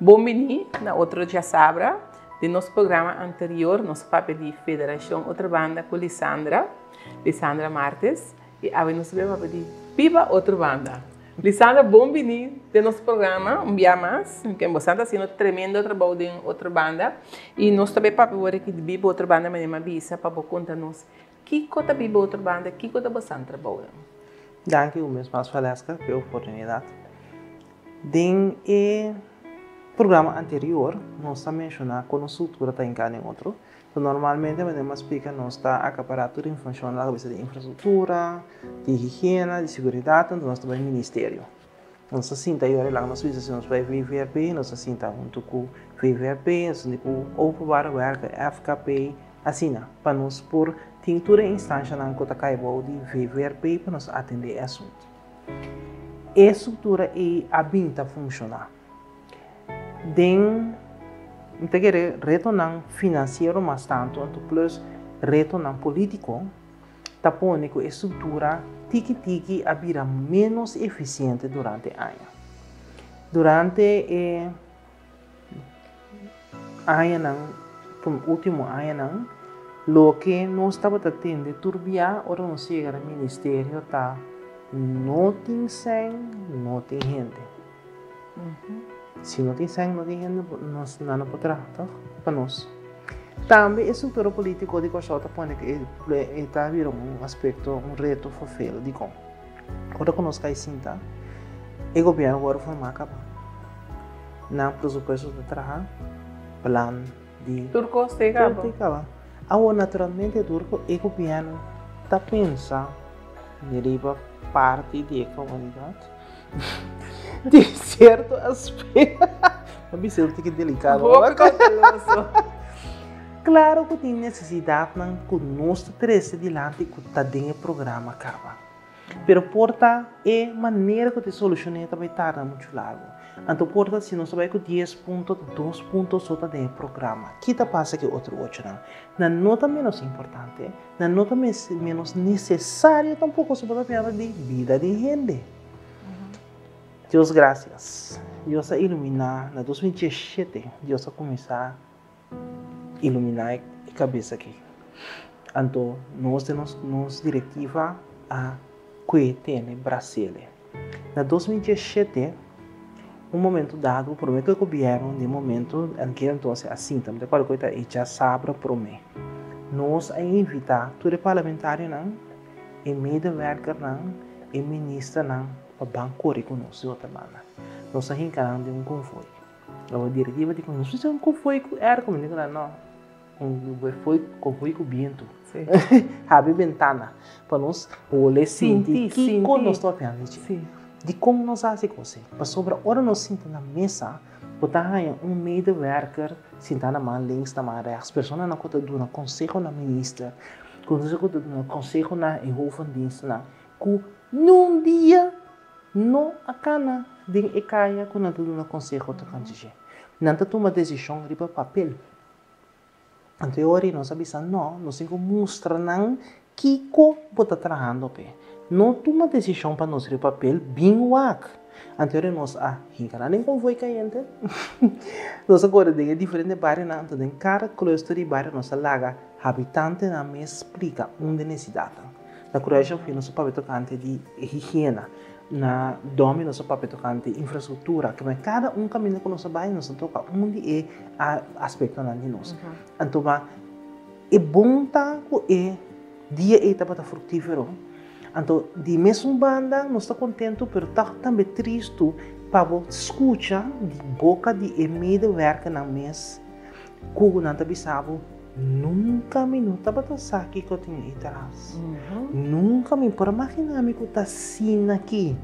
Bon bini na otro djasabra. Den nos programa anterior nos papia di Federacion Otrobanda cu Lisandra, Lisandra Martes, y awe nos ta bay papia di Biba Otrobanda. Lisandra bon bini den nos programa un bia mas. Ken bo sa ta haciendo tremendo trabou den Otrobanda y nos ta bay papia awor aki di Biba Otrobanda manera mi a bisa pa bo conta nos kico ta Biba Otrobanda, kico ta bosan trabounan. Danki un bes mas Valeska pa e oportunidad. Den e programa anterior nos a menciona con nos structura ta hinca den otro. So normalmente manera mi a splica nos ta acapara tur informacion laga bisa di infrastructura, di higiena, di seguridad, enton nos ta bay ministerio. Nos ta sinta y ora laga nos bisa si nos bay VVRP, nos ta sinta hunto cu VVRP, nos ta sinta cu Openbare Werken, FKP, asina, pa nos por tin tur e instancianan cu ta cay bou di VVRP pa nos atende e asunto. E struktura ei a bin ta funshoná. Den, mi ta kere, retonan finansiero mas tantu, anto plus retonan polítiko, ta pone ku e struktura tiki tiki a bira ménos efisiente durante aña. Durante e añanan, último añanan, loke nos tabata tende tur bia ora nos yega na ministerio ta, no tin sèn, no tin hende. Si no tin sèn, no tin hende, nos nan no por traha tòg pa nos. Tambe e struktura polítiko di Kòrsou ta pone ku e ta bira un aspekto, un reto ferfeel. Dikon? Ora ku nos kai sinta, e gobièrnu wòrdu formá kaba. Nan presupuesto ta traha, plan di. Tur kos ta e kaba. Tur ta e kaba. Awor, naturalmente tur ku e gobièrnu ta pensa riba parti di e komunidat, di sierto aspekto, mi a bisa un tiki delikado. Hopi kouteloso. Klaro ku tin nesesidatnan ku nos ta trese dilanti ku ta den e programa kaba. Pero por ta e manera ku ta solushon'é ta bai tarda muchu largu. Anto por ta si nos ta bai ku dies punto ta dos punto so ta den e programa. Ki ta pasa ku e otro ochonan? Nan no ta ménos importante, nan no ta ménos nesesario tampoko so bo ta piensa di bida di hende. Dios grasias, Dios a iluminá na 2017 Dios a kuminsá. Iluminá e kabes aki. Anto nos den nos nos direktiva a kue tene Brasele. Na 2017, un momento dado, promé ku e gobièrnu den momento anke entonces a sinta, mi ta kòrda ku e ta e djasabra promé, nos a invitá tur e parlamentarionan, e medewerkernan, e ministernan pa ban kore ku nos di otro banda. Nos a hinka nan den un konvoi. Lo directiva di nos bisa un konvoi ku airco, mi dico no, un konvoi ku bientu. Sí. Habri bentana pa nos hole sinti kiko nos ta papiando di dje. Dikon nos a hasi kos ei? Pasobra ora nos sinta na mesa, bo ta haña un medewerker sinta na man links, na man rechts, personanan ku ta duna konseho na minister, ku ta duna konseho na e hof van dienstnan, ku niun dia No a kana den e kaya ku nan ta duna konseho tokante dje. Nan ta tuma desishon riba papel. Anto e ora ei nos a bisa, No, nos tin ku mustra nan kiko bo ta trahando p'e. No tuma desishon pa nos riba papel, bin wak. Anto e ora ei nos a hinka nan den konvoi kayente. Nos a kore den e diferente barionan, anto den kada kluster di bario nos a laga habitantenan mes splika unda e nesidatnan. Na Croatia Fui nos a papia tokante di higiena, na Domi nos a papia tokante infrastruktura, keme kada un kaminda ku nos a bai nos a toka un di e aspektonan di nos. Anto ma e bon ta ku e dia ei tabata fruktífero, anto di mesun banda nos ta kontentu pero tòg tambe tristu pa bo skucha di boka di e medewerkernan mes ku nan ta bisa bo, Nunka mi no tabata sa kiko tin ei tras. Nunka mi por a maginá mi ku ta asina aki.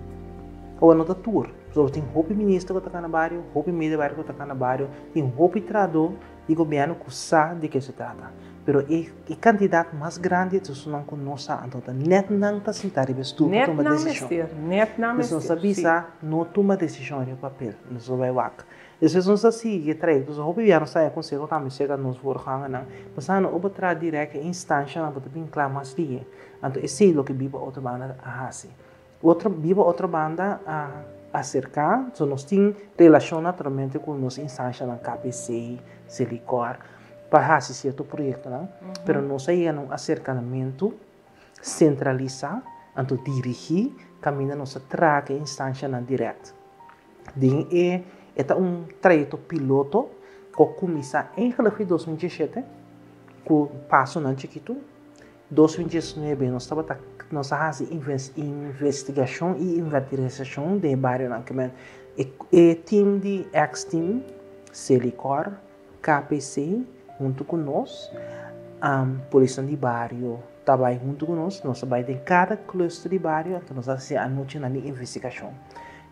Awor no ta tur, pasobra tin hopi minister ku ta kana bario, hopi medewerker ku ta kana bario, tin hopi trahadó. di gobièrnu ku sa di ke se trata. Pero e e kantidat mas grandi ta esunnan ku no sa, anto ta nèt nan ta sintá riba e stul pa Nèt tuma nan desishon. mester, nèt nan Pues nos mester, ta sí. bisa no tuma desishon riba papel, nos lo bai wak. Despues nos ta sigui e trayekto, so hopi bia nos ta haña konseho tambe serka nos voorgangernan, pasobra no bo traha dirèkt e instanshanan bo ta bin kla mas lihe. Anto esei loke Biba Otro Banda a hasi. Otro Biba Otro Banda a aserká, so nos tin relashon naturalmente ku nos instanshanan KPC, Selikor, pa hasi sierto proyektonan, pero nos a yega na un aserkamentu sentralisá, anto dirigí kaminda nos ta traha ku e instanshanan dirèkt. Den e e ta un trayekto piloto ku a kuminsá eigenlijk fi 2017 ku pasonan chikitu. 2019 nos tabata nos a hasi investigashon i inventarisashon den e barionan ke men e e team di X-team, Selikor, KPC huntu ku nos, polisnan di bario ta bai huntu ku nos, nos ta bai den kada cluster di bario anto nos a hasi anochinan di investigashon.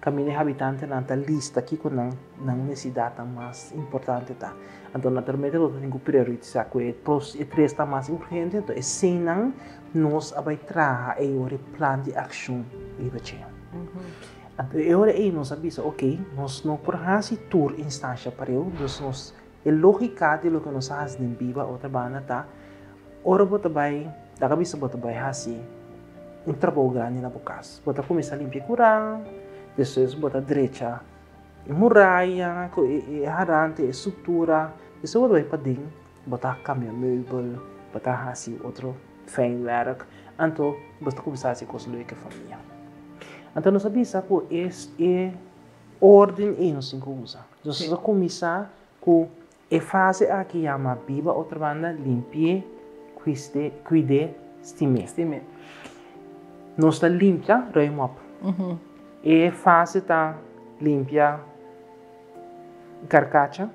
Kaminda e habitantenan ta lista kiko nan nan nesesidatnan mas importante ta. Anto naturalmente bo ta tin ku priorisá ku e e tres ta mas urgente, anto eseinan nos a bai traha e ora e plan di akshon riba dje. Anto e ora ei nos a bisa ok, nos no por hasi tur instansha pareu, dus nos e lógika di loke nos a hasi den Biba Otra Banda ta ora bo ta bai, laga bisa bo ta bai hasi un trabou grandi na bo kas, bo ta kuminsá limpia e kurá, despues bo ta drecha e muraya ku e harante, e struktura, despues bo ta bai paden, bo ta kambia meubel, bo ta hasi otro fijn werk, anto bo ta kuminsá hasi kos leuk ku e famia. Anto nos a bisa ku e e orden ei nos tin ku usa. Nos a kuminsá ku e fase aki yama Biba Otrabanda, Limpi'é, Kuis'é, Kuid'é, Stim'é. Stim'é. Nos ta limpia, ruim op. E fase ta limpia karkacha,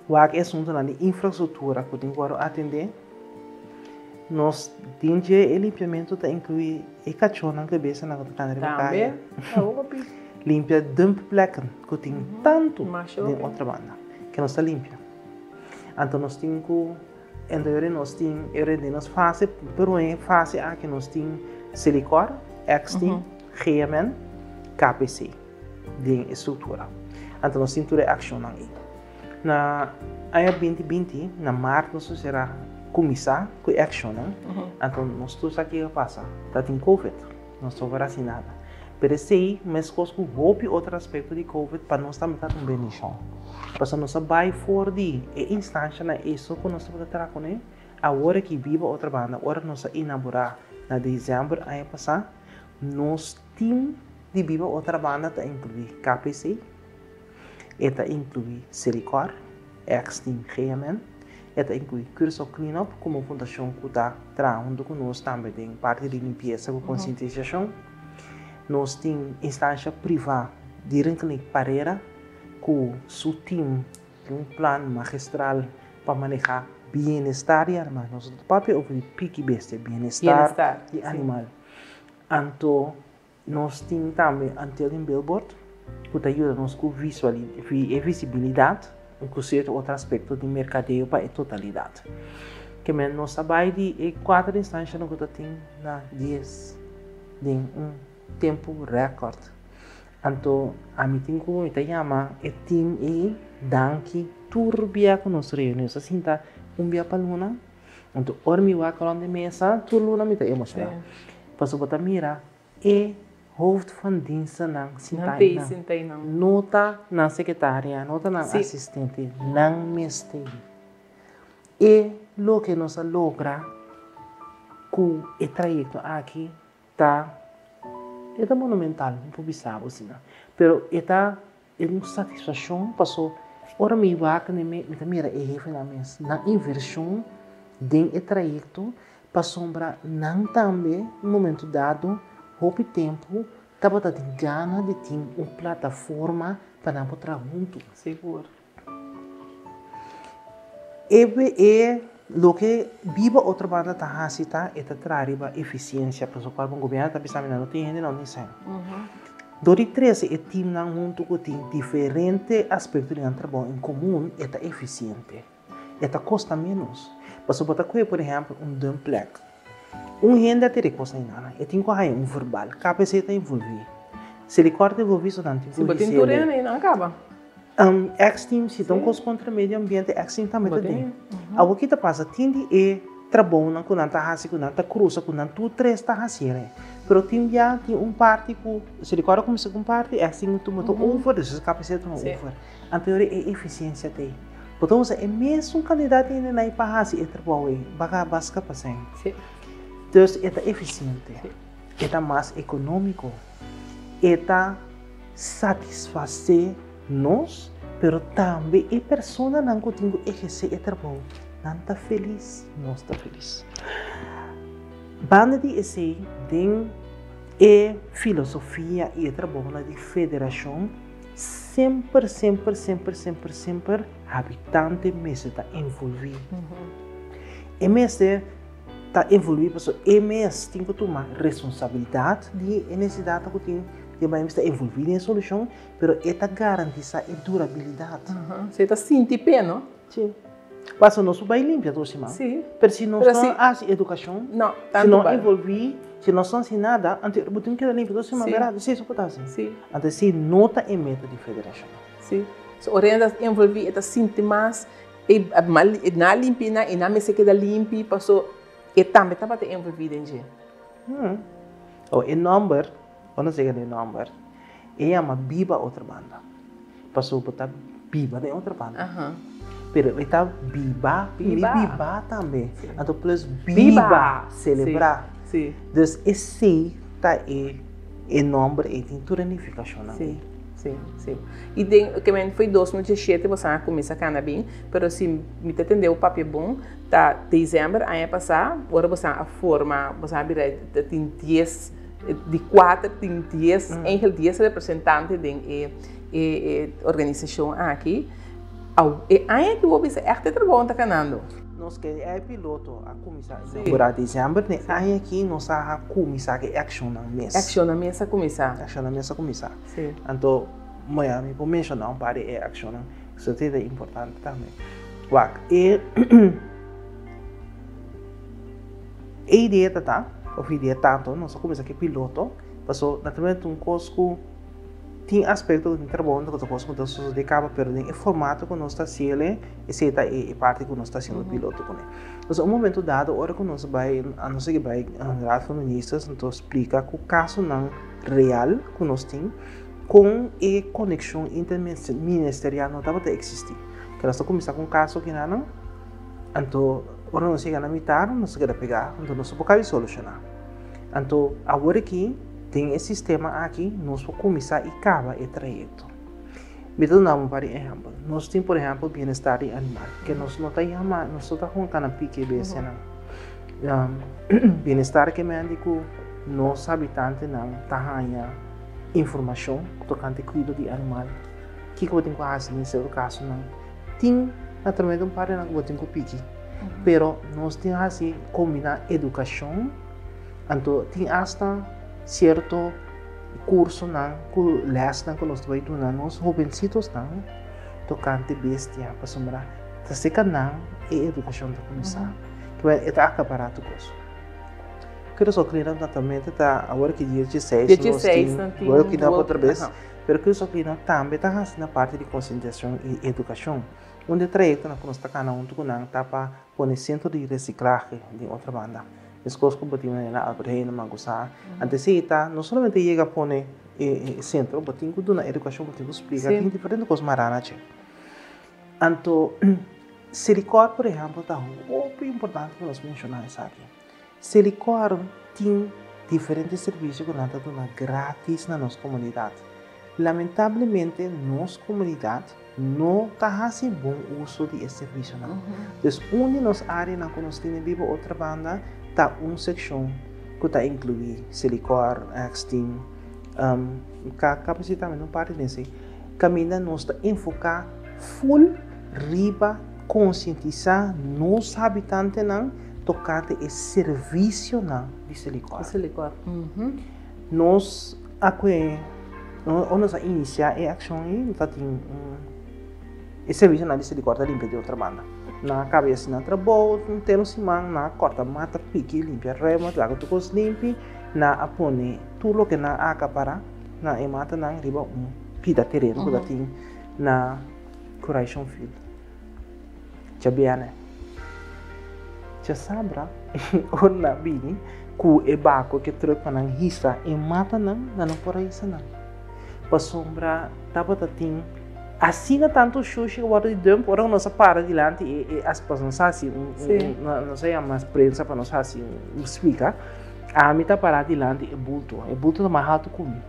wak e asuntunan di infrastruktura ku tin ku wòrdu atendé. Nos tin dje e limpiamentu ta inkluí e kachónan ku e bestianan ku ta kana riba kaya. Tambe. Limpia dumpplekken ku tin tantu den Otrabanda ke nos ta limpia. Anto nos tin ku Ento yori nos tin e ora den nos fase, prome fase aki nos tin Selikor, X-team, GMN, KPC den e struktura. Anto nos tin tur e akshonnan ei. Na aña 2020, na maart nos mester a kuminsá ku e akshonnan, anto nos tur sa kiko a pasa, ta tin covid, nos no por hasi nada. Pero esei, meskos ku hopi otro aspekto di covid, pa nos tambe ta un bendishon. Pasobra nos a bai for di e instanshanan ei so ku nos tabata traha kuné, awor aki Biba Otra Banda, ora nos a inaugurá na desèmber aña pasá, nos tim di Biba Otra Banda ta inkluí KPC, e ta inkluí Selikor, ex-team GMN, e ta inkluí Curaçao Clean Up komo fundashon ku ta traha huntu ku nos tambe den parti di limpiesa ku konsientisashon. Nos tin instansha privá Dierenkliniek Parera ku su tim tin un plan magistral pa manehá bienestar di animal. Nos no ta papia over di piki bestia, bienestar di animal. Anto Nos tin tambe Antillean Billboard ku ta yuda nos ku e visibilidat i ku sierto otro aspekto di merkadeo pa e totalidat. Ke men nos a bai di e kuater instanshanan ku ta tin na dies den un tempu rèkòrt. Anto ami tin ku mi ta yama e tim ei danki tur bia ku nos reuni. Nos ta sinta un bia pa luna. Anto ora mi wak rond di mesa tur luna mi ta emoshoná. Pasobra bo ta mira e hoofd van dienstennan sintá einan. No ta nan sekretaria, no ta nan asistente, nan mes ta ei. E loke nos a logra ku e trayekto aki ta, e ta monumental, mi por bisa bo asina. Pero e ta E un satisfakshon paso ora mi wak mi mi ta mira e hefenan mes nan invershon den e trayekto pasobra nan tambe un momento dado hopi tempu tabata tin gana di tin un plataforma pa nan por traha huntu. Sigur. E e loke Biba Otro Banda ta hasi ta e ta traha riba efisiensia pasobra ku gobièrnu ta bisa mi nan no tin hende nan no tin sèn. Dor di trese e teamnan huntu ku tin diferente aspekto di nan trabou en komun, e ta efisiente. E ta kosta ménos. Pasobra bo ta kohe por ehèmpel un dumplek. Un hende a tira e kos einan, e tin ku haña un verbal. KPC ta envolví. Selikor ta envolví, so nan tin ku Si bo tin tur hende einan kaba. Ex-team, si ta un kos kontra medio ambiente, ex-team tambe ta den. Awor ki ta pasa? Tin di e trabounan ku nan ta hasi, ku nan ta krusa, ku nan tur tres ta hasié. Pero tin bia tin un parti ku Selikor a kuminsá ku un parti, ex-team a tuma tur over, despues KPC a tuma over. Anto yora e efisiensia ta ei. Bo ta usa e mesun kantidat di hende nan pa hasi e trabou ei, baka baska pa sèn. Dus e ta efisiente, e ta mas ekonómiko, e ta satisfasé nos, pero tambe e personanan ku tin ku ehersé e trabou, nan ta felis, nos ta felis. Banda di esei, den e filosofia i e trabounan di federashon, Semper, semper, semper, semper, semper habitante mester ta envolví. E mester ta envolví pasobra e mes tin ku tuma responsabilidat di e nesesidatnan ku tin, e mester ta envolví den e solushon, pero e ta garantisá e durabilidat. Si e ta sinti p'e, no? Si. Pasobra nos por bai limpia tur siman. Si. Pero si nos no hasi edukashon, si no envolví, si nos no hasi nada, anto bo tin keda limpia tur siman, bèrdat? Esei so por ta hasi. Si. Anto esei no ta e meta di federashon. Si. So ora e ta envolví e ta sinti mas e na limpia nan i nan mester keda limpi paso e tambe tabata envolví den dje. O e nòmber, bo no sega den e nòmber, e yama Biba Otrabanda. Pasobra bo ta biba den Otrabanda. Pero e ta biba, mi biba tambe. Anto plus biba, selebrá. Dus esei ta e e nòmber ei tin tur e nifikashonnan ei. Sí, sí. I den ke men foi 2017 bo san a kuminsá kana bin, pero si mi ta tende bo papia bon, ta desèmber aña pasá ora bo san a forma, bo san a bira tin dies di kuater tin dies, eigentlik dies representante den e e organisashon aki. E aña ki bo bisa ègt e trabou ta kanando. Nos ke e piloto a kuminsá inaugurá desèmber, den aña aki nos a kuminsá ku e akshonnan mes. E akshonnan mes a kuminsá. E akshonnan mes a kuminsá. Anto, mi por menshoná un par di e akshonnan, esei ta importante tambe. Wak, e e idea ta ta, òf idea tantu, nos a kuminsá ku e piloto, pasobra naturalmente un kos ku. Tin aspekto ku tin trabou ku ta kos ku ta sosodé kaba pero den e formato ku nos ta hasi el esei ta e parti ku nos ta hasiendo piloto kuné. Entonces un momento dado ora ku nos bai a nos a bai Raad van Ministers anto splika ku kasonan real ku nos tin kon e konekshon interministerial no tabata eksistí. Ke nos ta kuminsá ku un kaso kinanan anto ora nos yega na mitar nos ta keda pegá anto nos no por kaba solushoná. Anto awor aki den e sistema aki nos por kuminsá i kaba e trayekto. Mi ta duna un par di ehèmpel. Nos tin por ehèmpel bienestar di animal, ke nos no ta yama, nos no ta hunta na piki e bestianan. Bienestar ke men di ku nos habitantenan ta haña informashon tokante kuido di animal, kiko bo tin ku hasi den sierto kasonan. Tin naturalmente un par di nan ku bo tin ku piki, pero nos tin hasi kombiná edukashon. Anto tin asta sierto kursonan ku lèsnan ku nos ta bai duna nos hobensitosnan tokante bestia, pasobra ta serka nan e edukashon ta kuminsá. Kiba e ta akapará tur kos. Curaçao Clean Up naturalmente ta awor ki dia dieseis nos tin World Clean Up otra bes, pero Curaçao Clean Up tambe ta hasi na parti di konsientisashon i edukashon. Un di e trayektonan ku nos ta kana huntu ku nan ta pa pone sentro di resiklahe den otra banda. Meskos ku bo tin manera Albert Heijn man ku sa. Anto esei ta no solamente yega pone e sentro, bo tin ku duna edukashon, bo tin ku splika, tin diferente kos mará na dje. Anto Selikor por ehèmpel ta hopi importante pa nos menshoná esaki. Selikor tin diferente servisio ku nan ta duna gratis na nos komunidat. Lamentablemente nos komunidat no ta hasi bon uso di e servisionan. Dus un di nos áreanan ku nos tin den Biba Otrabanda ta un sekshon ku ta inkluí Selikor, Exteam, kapasitá mi no parti den esei, kaminda nos ta enfoká ful riba konsientisá nos habitantenan tokante e servisionan di Selikor. Selikor. Nos a kue. Ora nos a inisiá e akshon ei, nos tatin un e servisionan di Selikor ta limpia di otro banda. Nan a kaba di hasi nan trabou, un te un siman nan a kòrta mata, piki, limpia rema, laga tur kos limpi. Nan a pone tur loke nan a akapará na e matanan riba un pida tereno ku ta tin na Correction Field. Djabièrnè, djasabra, ora nan a bini ku e bako ku e trùk pa nan hisa e matanan, nan no por a hisa nan. Pasobra tabata tin asina tantu shushi ku wòrdu di dùmp, ora ku nos a para dilanti e e pasobra nos a hasi un nos a yama prensa pa nos hasi un splika, ami ta para dilanti e bulto, e bulto ta mas haltu ku mi,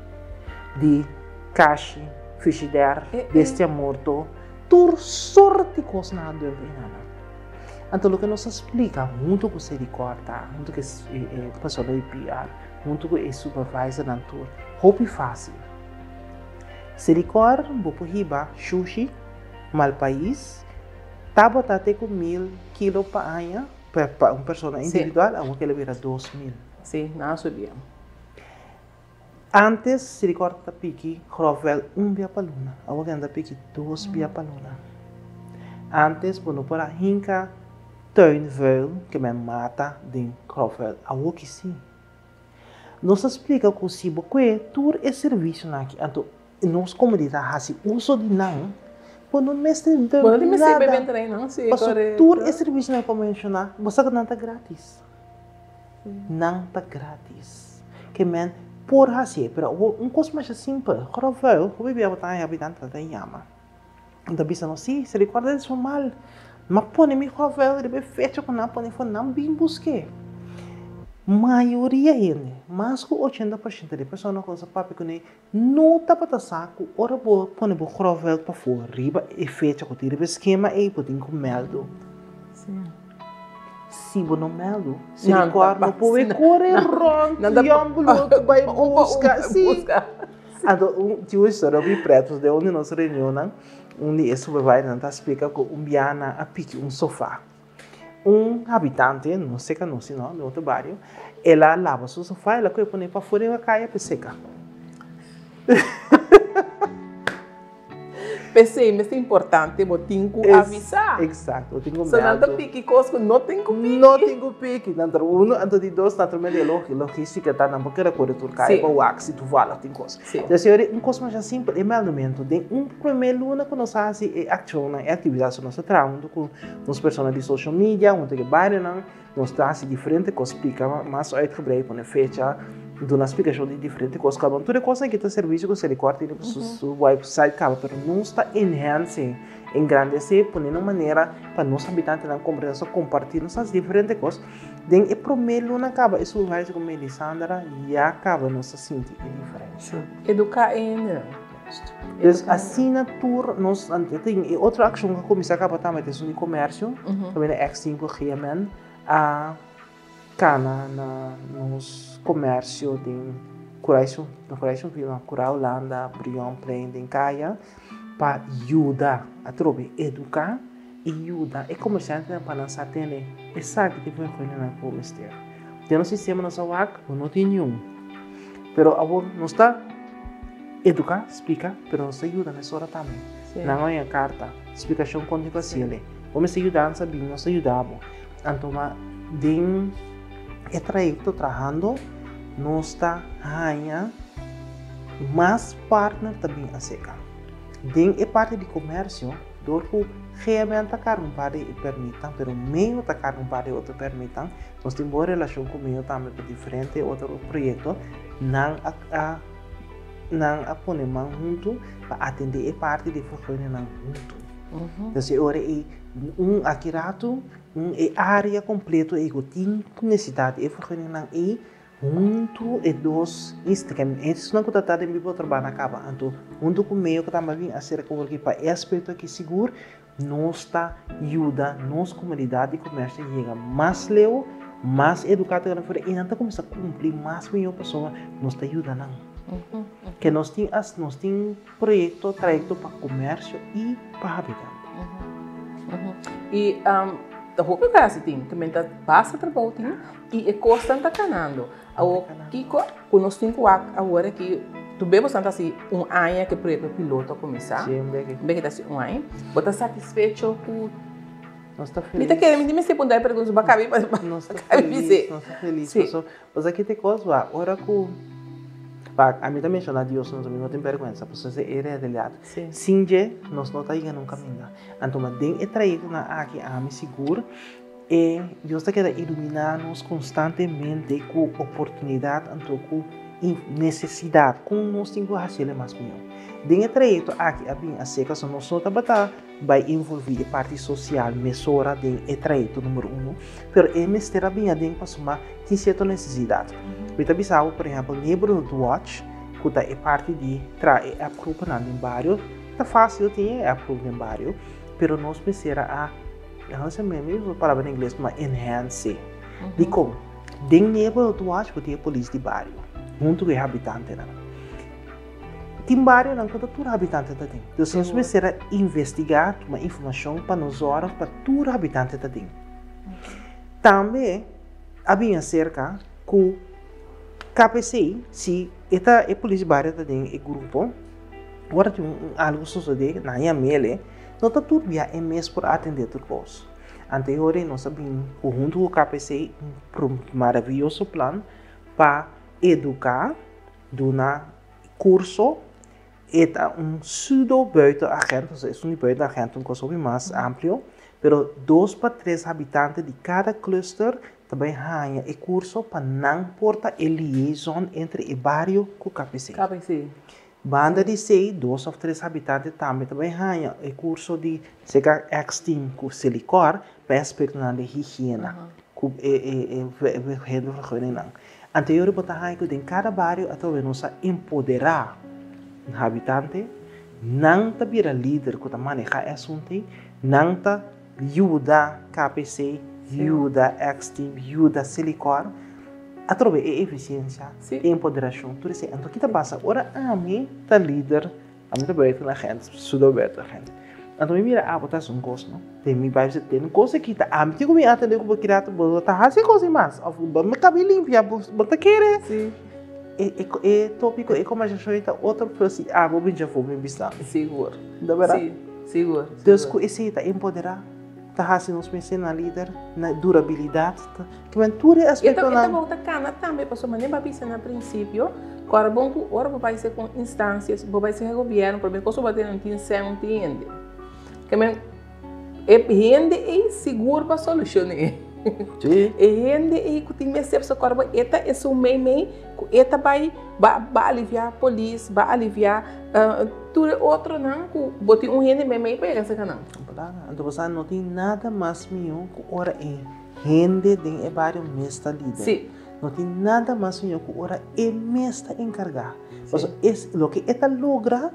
di kashi, frishider, bestia morto. Tur sort di kos nan a dùmp einan. Anto loke nos a splika huntu ku Selikor ta, huntu ku e persona di PR, huntu ku e supervisornan tur, hopi fásil. Selikor bo por hiba shushi, Malpais, tabata te ku mil kilo pa aña pa un persona individual, awor kila bira 2000. Sí, nan a subi. Antes Siricorda ta piki grofvel un bia pa luna, awor nan ta piki dos bia pa luna. Antes bo no por a hinka tuinvuil ke men mata den grofvel, awor ki si. Nos ta splika ku si bo kue tur e servisionan aki, anto nos komunidat hasi uso di nan, bo no mester dump nada. Pasobra tur e servisionan ku a menshoná, bo sa ku nan ta gratis. Nan ta gratis. Ke men por hasié, pero awor un kos masha simpel, grofvuil, hopi bia bo ta haña habitante ta yama. Nan ta bisa nos, sí, se recorda di su mal. M'a pone mi grofvuil riba e fecha ku nan a pone for nan bin busk'é. Mayoria hende, mas ku 80% di persona ku nos a papia kuné, no tabata sa ku ora bo pone bo grofvuil pafó riba e fecha ku tin riba e skema ei, bo tin ku mèldu. Si bo no mèldu, Selikor no por kore rònt yon bulutu bai buska. Sí. Anto un tin un historia hopi pret, pasobra den un di nos reunionnan, un di e supervisornan ta splika ku un biaha nan a piki un sofá. Un habitante, no seka nos sino den otro bario, el a laba su sofá, el a kohe pone pafó den kaya pa e seka. P'esei mester importante bo tin ku avisá. Exacto, bo tin ku So nan ta piki kos ku no tin ku piki. No tin ku piki. Nan ta uno, anto di dos, naturalmente e logística ta nan por keda kore tur kaya pa wak si toevallig tin kos. Entonces e ora un kos masha simpel, e meldamento den un primer luna ku nos a hasi e akshonnan, e aktividat, so nos ta traha huntu ku nos persona di social media, huntu ku e barionan, Nos ta hasi diferente kos, splika mas uitgebreid, pone fecha, duna splikashon di diferente kos kaba. Tur e kosnan aki ta servisio ku Selikor tene ku su website kaba, pero nos ta enhance, engrandese, pone na un manera pa nos habitantenan komprende, nos ta komparti, nos ta hasi diferente kos. Den e promé luna kaba e supervisor ku Melisandra ya kaba nos ta sinti e diferensia. Eduká e hendenan. Dus asina tur nos tin e otro akshon ku a kuminsá kaba tambe ta esun di komersio, kaminda X5 GMN a kana na nos komersio den Kuraison, no Kuraison no, Kura Hulanda, Brionplein den kaya pa yuda atrobe eduká i yuda e komersiantenan pa nan sa tene esaki ta e verguningnan ku bo mester. Den nos sistema nos a wak bo no tin niun, pero awor nos ta. Eduká, splika, pero nos ta yuda mesora tambe. Nan a haña karta, splikashon kon di hasiel. Bo mester yudansa bin, nos ta yuda bo. Anto ma den e trayekto trahando nos ta haña mas partner ta bin aserka. Den e parti di komersio, dor ku GMN ta karga un par di e pèrmitnan, pero meo ta karga un par di otro pèrmitnan, nos tin bon relashon ku meo tambe pa diferente otro proyekto, nan a nan a pone man huntu pa atendé e parti di verguningnan huntu. Entonces e ora ei un aki ratu un e área kompleto ei ku tin nesesidat di e verguningnan ei huntu e dos esnan ku ta ta den biba otro banda kaba anto huntu ku medio ku ta bin aserka awor aki pa e aspekto aki sigur Nos ta yuda nos komunidat di komersio yega mas leu, mas eduká ta gana fuera i nan ta kuminsá kumpli mas mihó pasobra nos ta yuda nan. Ke nos tin as nos tin proyekto, trayekto pa komersio i pa habitante. I ta hopi kos tin, ta menta basta trabou tin i e kosnan ta kanando. Awor kiko ku nos tin ku wak awor aki? Tu bebo santa si un aña ku e proyekto piloto a kuminsá. Sí, un beke. Un beke ta si un aña. Bo ta satisfecho ku. Nos ta Mi ta felis. kere, mi tin mester puntra e pregunta, bo a kabi pa Nos ta kabi felis, bis'é. nos ta felis. Sí. Paso, paso ki te kos wak, ora ku, wak, ami ta menshoná Dios, nos, mi no tin bèrgwensa, paso esei e realidat. Sí. Sin dje, nos no ta yega nun kaminda. Anto, ma den e trayektonan aki, ami sigur, E Dios ta keda iluminá nos konstantemente ku oportunidat anto ku nesesidat kon nos tin ku hasi el mas mihó. Den e trayekto aki a bin aserka so nos no tabata bai envolví e parti sosial mesora den e trayekto numero uno, pero e mester a bin aden pasobra tin sierto nesesidat. Mi ta bisa bo por ehèmpel Neighborhood Watch ku ta e parti di traha e app gruponan den bario, ta fásil tin e app grup den bario, pero nos mester a Nan mi usa palabra na ingles ma enhance. Dikon? Den neighborhood watch bo tin e polis di bario huntu ku e habitantenan. Tin barionan ku ta tur habitante ta den. Dus nos mester a investigá, tuma informashon pa nos zòrg pa tur habitante ta den. Tambe a bin aserka ku KPC, si e ta e polis di bario ta den e grupo, ora tin un algu sosodé nan yam'el. No ta tur bia e mes por atendé tur kos. Anteori nos a bin ku huntu ku KPC un maravioso plan pa eduká, duna kurso. E ta un pseudo buitenagent, osea esun di buitenagent ta un kos hopi mas amplio, pero dos pa tres habitante di kada cluster ta bai haña e kurso pa nan por ta e liaison entre e bario ku KPC. KPC. Banda di esei, dos òf tres habitante tambe ta bai haña e kurso di seka X-team ku Selikor pa e aspektonan di higiena ku e verguningnan. Anterior bo ta haña ku den kada bario atrobe nos a empoderá habitante, nan ta bira lider ku ta manehá e asuntu ei, nan ta yuda KPC, yuda X-team, yuda Selikor. Atrobe e efisiensia, e empoderashon, tur esei. Anto ki ta pasa? Ora ami ta lider, ami ta buitenagent, pseudo buitenagent. Anto mi mira, ah, bo ta hasi un kos, no? Den mi bai bisa, den kos aki ta ami tin ku mi atende ku bo kira, bo ta hasi kos ei mas. Òf bo mi kabi limpia, bo ta kere. E e topiko, e kombersashon ei ta otro, pero si abo bin djafó mi bisa. Sigur. Ta bèrdat? Si, sigur. Dus ku esei ta empoderá. Ta hasi nos mester na lider, na durabilidat, ta kimen tur e aspektonan. E ta bou ta kana tambe, pasobra manera bo a bisa na prinsipio, ku ora bon ku ora bo bai ser ku instansias, bo bai ser ku gobièrnu, promé kos ku bo a tene no tin sèn, no tin hende. Kimen e hende ei sigur pa solushoné. E hende ei ku tin mester pasobra ku ora bo e ta esun mei mei ku e ta bai ba aliviá polis, ba aliviá tur e otronan ku bo tin un hende mei mei pa yega serka nan. Anto bo sa no tin nada mas mihó ku ora e hende den e bario mes ta lider. Sí. No tin nada mas mihó ku ora e mes ta enkargá. Pasobra es loke e ta logra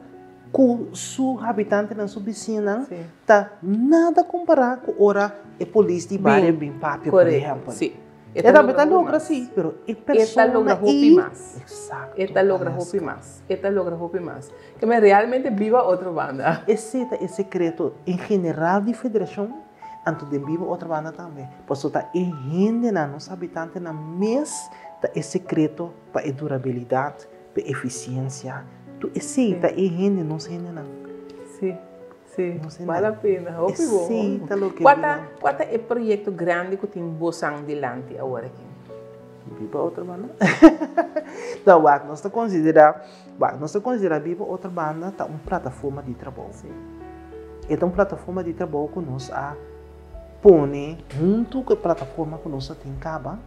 ku su habitantenan, su bisiñanan, ta nada kompará ku ora e polis di bario bin papia, por ehèmpel. Sí. E tambe ta logra sí, pero e persona E ta logra hopi mas. Exacto. E ta logra hopi mas. E ta logra hopi mas. Ke men realmente biba otro banda. Esei ta e sekreto en general di federashon, anto den biba otro banda tambe. Pasobra ta e hendenan, nos habitantenan mes ta e sekreto pa e durabilidat, pa e efisiensia. Tur esei ta e hende, nos hendenan. Sí. Sí, bal la pena, hopi bon. Esei ta loke Kua ta, kua ta e proyekto grandi ku tin bosan dilanti awor aki? Biba otro banda? No, wak, nos ta konsiderá, wak, nos ta konsiderá Biba Otro Banda ta un plataforma di trabou. Sí. E ta un plataforma di trabou ku nos a pone huntu ku e plataforma ku nos a tin kaba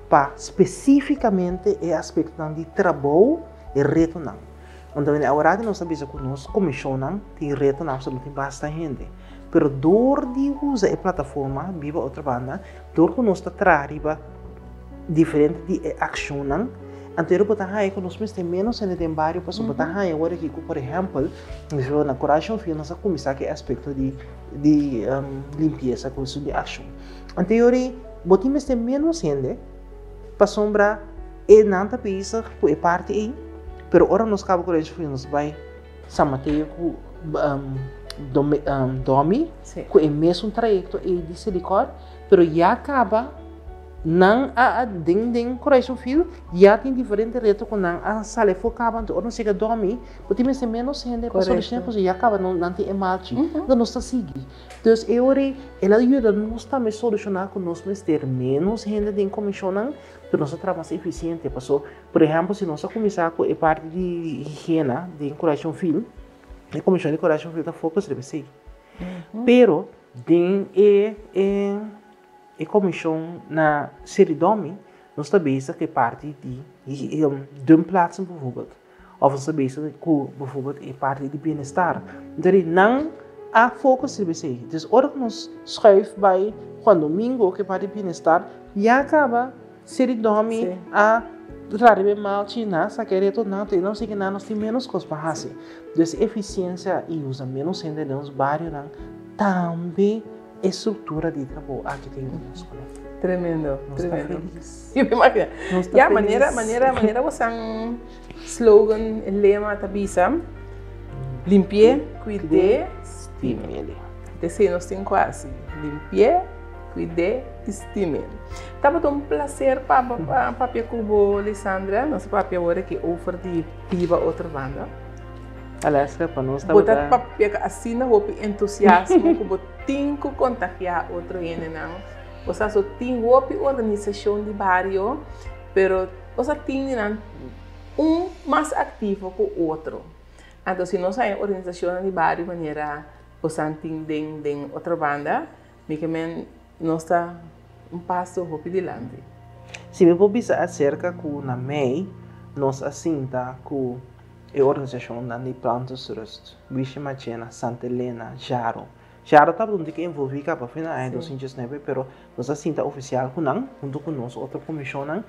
pa spesífikamente e aspektonan di trabou, e retonan. Anto awor nos ta bisa ku nos komishonnan tin retonan pasobra no tin basta hende. Pero dor di usa e plataforma Biba Otro Banda, dor ku nos ta traha riba diferente di e akshonnan, anto bo ta haña ku nos mester ménos hende den bario pasobra bo ta haña awor aki ku por ehèmpel na Corazon Fio nos a kuminsá ku e aspekto di di limpiesa ku esun di akshon. Anto bo tin mester ménos hende pasobra E nan ta bezig ku e parti ei, pero ora nos kaba ku Rancho Frio nos bai San Mateo ku Domi, ku e mesun trayekto ei di Selikor, pero ya kaba Nan a den den Correction Field ya tin diferente reto ku nan a sali afó kaba, anto ora nos yega dòmi bo tin mester ménos hende pa solushoná pasobra ya kaba nan tin e malchi. Anto nos ta sigui. Dus e ora ei el a yuda nos tambe solushoná ku nos mester ménos hende den komishonnan, pero nos ta traha mas efisiente. Paso, por ehèmpel, si nos a kuminsá ku e parti di higiena den Correction Field, e komishon di Correction Field ta focus riba esei. Pero den e e. E komishon na Siridomi nos ta bezig ku e parti di dumpplaatsen bijvoorbeeld. Of nos ta bezig ku bijvoorbeeld e parti di bienestar. Entonces nan a focus riba esei. Dus ora ku nos schuif bai Juan Domingo ku e parti di bienestar, ya kaba Siridomi a traha riba e malchi, nan a saka e reto, nan a nos sigui nan nos tin menos kos pa hasi. Dus efisiensia i usa menos hende den nos barionan tambe. E struktura di trabou aki ta yuda nos ku ne. Tremendo, Nos ta tremendo. felis. Yo me imagino. Nos ta Ya, felis. manera, manera, manera bosan slogan, lema ta bisa, limpié, kuid'é, stim'é. Esei nos tin ku hasi, limpié, kuid'é i stim'é. Tabata un placer pa pa papia ku bo, Lisandra. Nos a papia awor aki over di Biba Otrobanda. Aleska, pa nos Bo ta tabata. papia ku asina hopi entusiasmo ku bo tin ku kontagiá otro hendenan. Bo sa so tin hopi organisashon di bario, pero bo sa tin di nan un mas aktivo ku otro. Anto si nos haña organisashonnan di bario manera bo sa tin den den Otrobanda, mi ke men nos ta un paso hopi dilanti. Si mi por bisa aserka ku na mei nos a sinta ku. E organisashonnan di Plantersrust, Wishi Machena, Santa Elena, Jaro. Jaro tabata un tiki envolví kaba fin na aña 2019, pero nos a sinta ofisial ku nan, huntu ku nos otro komishonnan,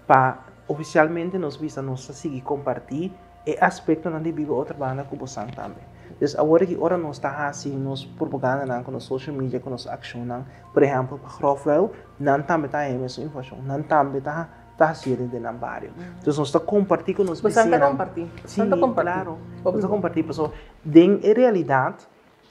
pa ofisialmente nos bisa nos ta sigui kompartí e aspektonan di Biba Otro Banda ku bosan tambe. Dus awor aki ora nos ta hasi nos propagandanan ku nos social media, ku nos akshonnan, por ehèmpel pa Grofvuil, nan tambe ta haña e mesun informashon, nan tambe ta. Ta hasié den nan bario. Entonces nos ta compartí cu nos Bosan ta bisiñanan. compartí. Sí, Bosan ta compartí. claro. Nos ta compartí pasobra den e realidad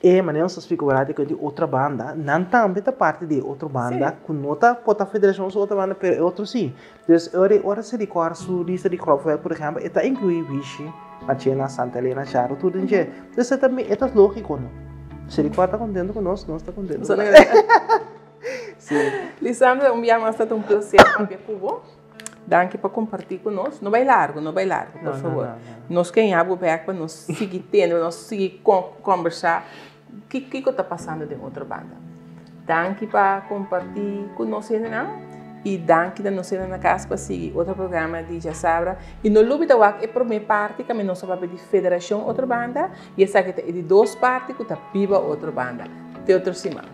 e manera nos ta splica ora di cu otra banda, nan tambe ta parti di e otro banda cu no ta por ta federacion su otro banda pero e otro sí. Entonces ora ora Selikor su lista di grofvuil por ehempel e ta inclui Wishi, Machena, Santa Elena, Charo tur den dje. Entonces e ta e ta logico no. Selikor ta contento cu nos, nos ta contento cu nan. Sí. Lisandra, un bia mas ta un placer papia ku bo. Danki pa kompartí ku nos. No bai largu, no bai largu, por favor. Nos ke ña bo bek pa nos sigui tende, pa nos sigui kombersá kiko ta pasando den otro banda. Danki pa kompartí ku nos hendenan i danki na nos hendenan na kas pa sigui otro programa di Djasabra. I no lubida wak e promé parti kaminda nos a papia di Federashon Otrobanda i esaki ta e di dos parti ku ta Biba Otrobanda. Te otro siman.